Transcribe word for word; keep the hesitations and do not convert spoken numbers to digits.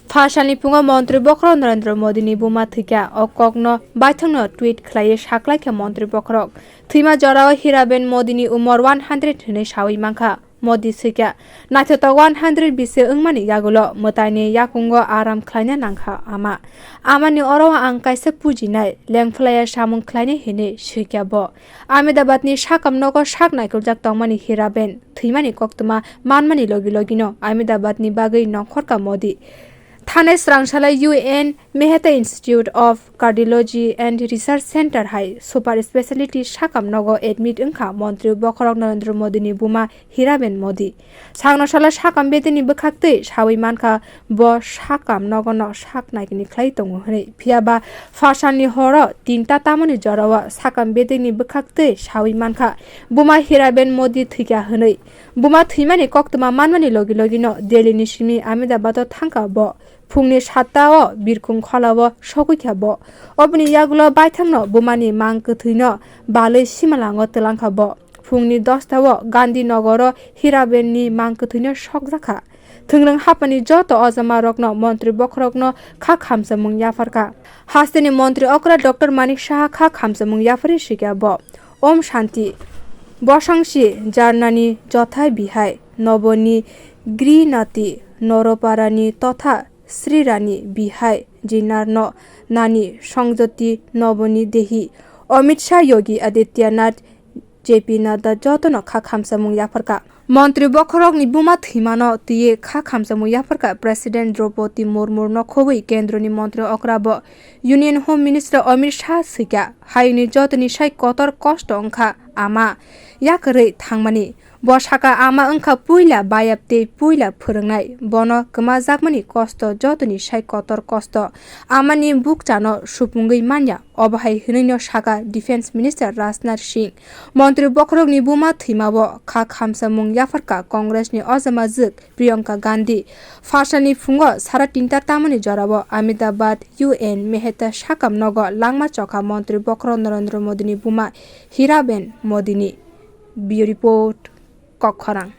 Phasalni phungo Montri bokhorok Narendra Modini buma thwikha. O kokno baithangno tweet khlaiwi saklaikha Montri bokhorok. Thwima jorao Hiraben Modini umor one hundred hwnwi sawi mankha. Modi swikha, naithotok one hundred bisi wngmani yagulo mwtaini yakungo aram khlaina nangkha ama. Amani oro ang kaisa pujinai, lengphlaiya samung khlainai hwnwi swikha bo. Ahmedabadni sakam nogo sak naikoljak tongmani Hiraben thwimani koktwma manmani logi logino Ahmedabadni bagwi nongkhorkha Modi. Thane srangsalai U N Mehta Institute of Cardiology and Research Center hai super speciality sakam nogo admit wngkha Montri bokhorok Narendra Modini buma Hiraben Modi. Sakno sala sakam bedeni bwkhaktwi sawi mankha bo sakam nogono sak naikini khlai tongo hwnwi. Phiyaba phasalni horo tinta tamoni jorao sakam bedeni bwkhaktwi sawi mankha buma Hiraben Modi thwikha hwnwi. Buma thwimani koktwma manmani logi logino Delhini simi Ahmedabado thangkha bo. Phungni satta o birkhung kholao sogwi kha bo. Oboni yagulo baithangno bumani mang kwthwino balwi simalango twlang kha bo. Phungni dosta o Gandhi Nogoro Hirabenni mang kwthwino sokjak kha. Thwngrwng haphani joto ojamarokno montri bokhorokno kha khamchamung yapharkha. Hasteni montri okra Doctor Manik Saha kha khamchamung yapharwi sikya bo. Om Shanti. Bosangsi jarnani jothai bihai, noboni Grinati, Noroparani totha Srirani bihai, Jinarno nani Songjoti noboni dehi, Amit Shah, Yogi Adityanath, J P Nadda jotono kha khamchamung yapharkha. Montri bokhorokni buma thwimano twiwi kha khamchamung yapharkha President Draupadi Murmu nokhobwi kendroni montri okrabo Union Home Minister Amit Shah swikha, hayungni jotoni sai kotor kosto wngkha ama yakarwi thangmani. Bo saka ama wngkha puila bayap tei puila phwrwngnai, bono kwmajakmani kosto jotoni sai kotor kosto, amani bukchano supungwi manya. Obo hai hwnwino saka Defence Minister Rajnath Singh. Montri bokhorokni buma thwimao kha khamchamung yapharkha Congressni ojama jwk Priyanka Gandhi. Phasalni phungo sara tinta tamoni jorao Ahmedabad U N Mehta sakam nogo langma chokha montri bokhorok Narendra Modini buma Hiraben Modini. Bureau Report, Kokkhorang.